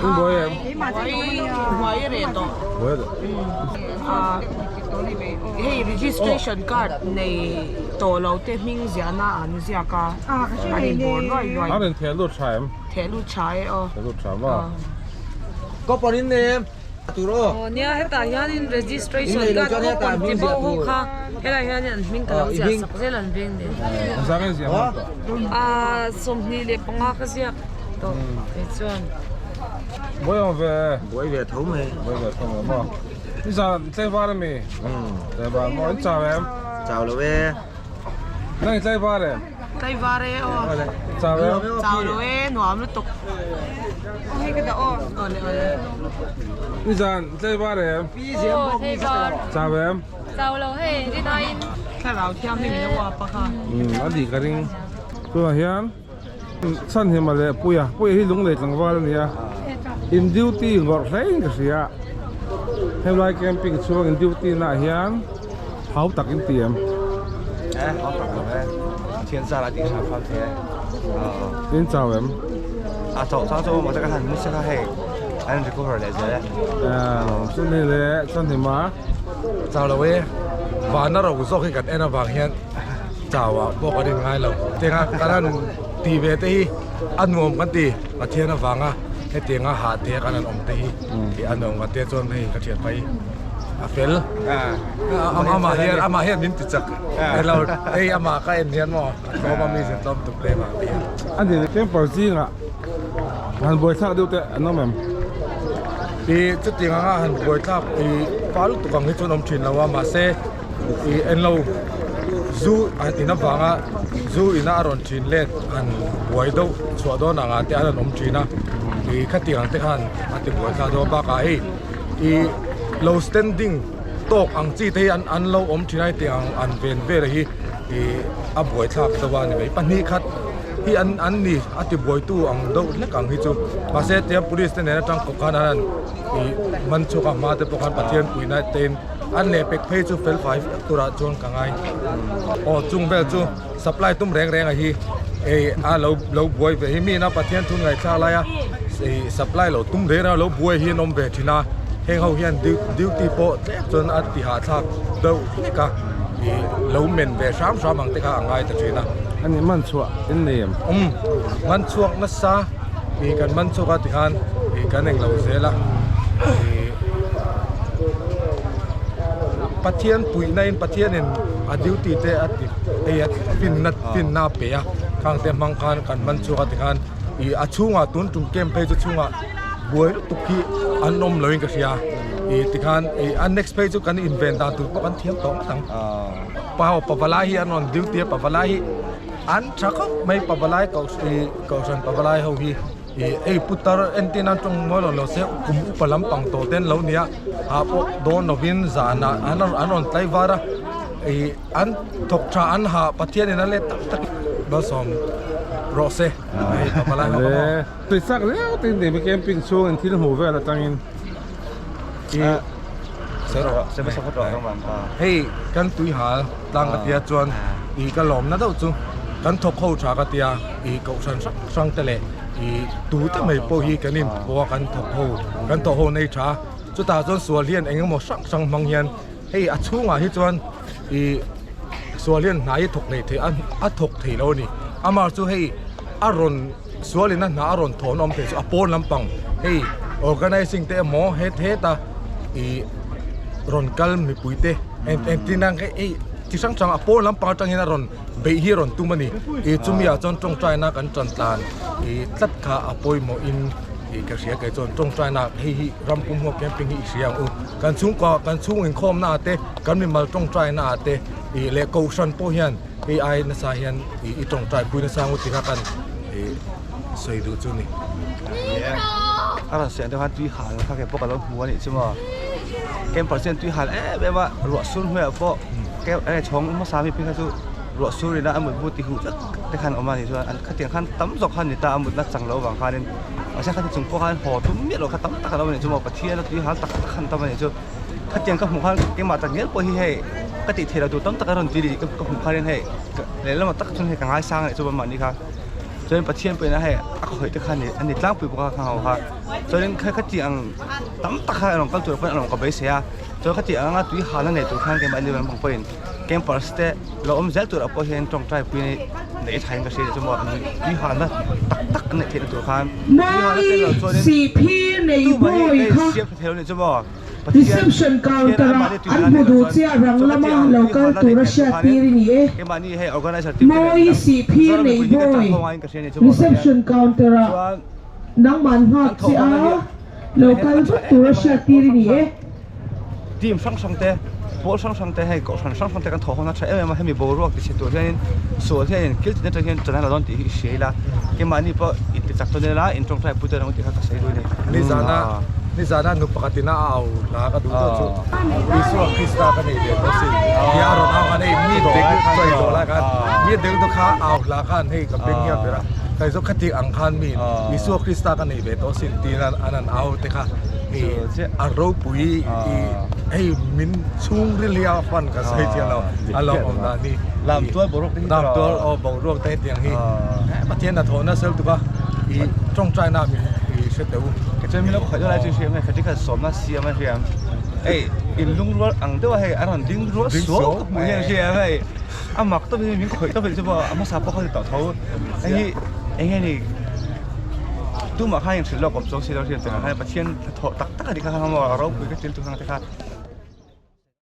In buai em? Buai reh tawh. Buai reh. Hei registration card nei tawh lo te hming ziahna an ziak a, an inbawr luai luai. An rawn theh lut tha em? Theh lut tha e aw. Theh lut tha maw? Copper in nei em? Tur aw. Aw nia hetah hianin registration card coupon ti bo ho kha helaiah hianin an hming ka lo ziah sak zel an veng nen. Zang in ziah hman tawh. Aaa 25 ka ziak tawh kei chuan. Buai awm ve. Buai ve tho mai. Buai ve tho mai maw. Nizan tlaivar ami? Tlaivar maw in chau em? Chau lo e. Nang i tlaivar em? Tlaivar e aw. Chau em? Chau lo e nuam lutuk. Hei ka dah aw. Awle awle. Nizan tlaivar em? Aw tlaivar. Chau em? Chau lo hei rinaiin. Thlarau thianghlim in a uap a kha. A nih ka ring. Tunah hian Chhanhima leh Puia, Puia hi Lunglei tlangval a ni a, in duty ngawrh hlein ka hria. Helai camping chhung in duty naah hian hau tak in ti em? Eh, hau tak lo e. Thian zar a tih hram hram thei e. In chau em? A chauh chang chu mahse ka han mu sek a hei an recover leh zel e. Chumi leh Chhanhima. Chau lo e. Vana ro zawk hi kan en avang hian Chau ah pawh kan in ngai lo. Tianga kan han tih ve te hi a nuam kan ti. Pathian avanga hetianga hah te kan han awm te hi tih a nuam kan tia chuan hei ka thian phei a fel. Amah hian amah hian min ti chak elo hei amah ka en hian maw a tlawm a mi zin tlawm tuk lem ang ti a. A ni camper zingah han buaithlak deuh te an awm em? I chutiang anga han buaithlak i fal lutuk ang hi chuan awm thin lo a mahse I en lo zu an in avanga zu ina a rawn thin let an buai deuh chhuah dawn angah te an rawn awm thin a ih khatiang ang te khan a ti buai thlak dawn bakah hei ih lo standing tawk ang chi te hi an an lo awm thin a heti ang an ven vel hi ih a buai thlak deuh a ni mai pahnih khat hi an an ni a ti buai tu ang deuh hlek ang hi chu mahse tiang police te nen atang kawp khan an han ih man chhuak a hma te pawh khan Pathian puihna te in. An lehpek phei chu fel fai vek turah chuan ka ngai. Aw chung vel chu supply tum reng reng a hi ei a lo lo buai ve hi mi ina Pathian thu ngaihthlak lai a ei supply lo tum reng reng a lo buai hi an awm ve thin a heng ho hian duty pawh tlem chuan a ti hahthlak deuh hlek a ih lo men ve hram hram ang te kha a ngai ta thin a. Ani man chhuah in nei em? Umm man chhuak nasa ih kan man chhuak a tikhan ih kan englo zel a ih. Pathian puihna in Pathian in a duty te a ti hei a finna finna a pe a khang te hmang khan kan man chhuak a tikhan ih a chhungah tun tum camp phei chu chhungah buai lutuk hi an awm lo in ka hria ih tikhan ih a next phei chu kan inven dan tur pawh kan thiam tawh ngawt ang pa pavalai hi an rawn duty a pavalai hi an tha khawp mai pavalai ih kohhran pavalai ho hi. Ih hei putar entir nan tawng mawi lo lo se kum upa lampang tawh te an lo nia ah pawh dawn lovin zanah an an rawn tlai var a ih an thawk tha an hah Pathianin a let tak tak malsawm rawh se hei pavalai ho ka maw. Tui chak riau te in camping chhung in thil hmuh vel atangin ih hei kan tui hal tlang ka tia chuan ih ka lawmna deuh chu kan thawk ho tha ka tia ih kohhran hrang hrang te leh ih tu te mai pawh hi kan inpawh a kan thawk ho kan thawk ho nei tha chutah chuan sual hian eng emaw hrang hrang hmang hian hei a chhungah hi chuan ih sual hian hna hi thawk leh theih a a thawk thei lo a ni amah chu hei a rawn sual in a hna a rawn thawn awm thei chu a pawn lampang hei organising te emaw het heta ih rawn kal mipui te engtin ang hei chi hrang hrang a pawn lampang atangin a rawn beih hi a rawn tum a ni ih chumi ah chuan tawngtaina kan tan tlan ih tlat kha a pawimawh in ih ka hria kei chuan tawngtaina hei hi ram pum huap camping hi i hria ang u kan chhungkua kan chhung inkhawm na ah te kan mimal tawngtaina ah te ih leh kohhran pawh hian hei ai nasa hian ih i tawngtai pui nasa ang u tih kha kan ih sawi duh chu a ni. A rawn siam te khan tui hal kha kei pawh ka lo hmu a nih chu maw camper chuan tui hal em em a ruah sur hnuaiah pawh chhawng hmasa mi phei kha chu ruah sur ina a mutbu ti huh vek te khan awm a nih chuan an khatiang khan tam zawk khan ni ta a mutna chang loh avang khanin mahse khati chung pawh khan haw tum miah loh kha tam tak a lo a nih chu maw Pathian a tui hal tak tak khan tam a nih chu khatiang ka hmuh khan keimah tak ngial pawh hi hei ka tih theih loh tur tam tak a rawn ti leh ka hmuh khanin hei lehlamah tak chuan hei ka ngaisang a nih chu mahni kha. Chuan Pathian pawhin a hei a khawih te kha a ni tlangpui bawk a khang ho kha. Chuanin kha khati ang tam tak kha a rawn kal tur pawhin a rawn ka beisei a. Chuan khati anga tui halna nei tur khan keimah ni lampang pawhin campers te lo awm zel turah pawh hian tawngtai pui neih thain ka hria chu maw tui halna tak tak an neih theihna tur khan tui halna tel lo chuanin tumah hi ka insiam tha thei lo a nih chu maw Pathian Pathian anmahni tui halna nei lo chuan chuan khati ang tui halna neih theih tur khanin keimahni hei organizer team te leh midang Mizoram mipui hi kan tang ho ngaiin ka hria a nih chu maw Pathian chuan kan thawh hmangna hi Lo kal vek tur a hriat tir i ni e. Team hrang hrang te, pawl hrang hrang te hei kohhran hrang hrang te kan thawh hona tha em em a, hemi boruak ti chhe tur hianin sual hianin kil tin atang hian ṭan a la dawn tih hi i hria ila, keimahni pawh inti chak tawn ila intawngtai pui tawn ang tih kha ka sawi duh a ni. Nizana nizana nu pakhatin a au hla ka duh deuh chu Isua Krista ka nei ve tawh sin tia a rawn au khan hei mi dek chawi zawh lai khan mi dek deuh kha au hla khan hei ka beng hian ber a, kai zawk khati ang khan mi Isua Krista ka nei ve tawh sin tiin an an au te kha i a ropui i hei min chhungril hi a fan ka sawi chiang lo a lo awm dan hi lam tual boruak te hi lam tual aw boruak te hetiang hi Pathian a thawhna sel tuk a i tawngtai na min i hre teu ke chuan min lo khawih deuh lai chu hriam nge khatin khan sawmna siam a hriam hei in lungrual ang deuh a hei a rawn ding rual suau ka hmuh hian hriam hei a mak tawp hi min khawih tawp hi chu maw a hmasa pawh kha ni tawh tho hei hi eng nge ni tumah khan inhrilh lawk awm chuang si lo hriat tengah khan Pathian hnathawh tak tak a ni kha kha maw a ropui ka til tu hang te kha.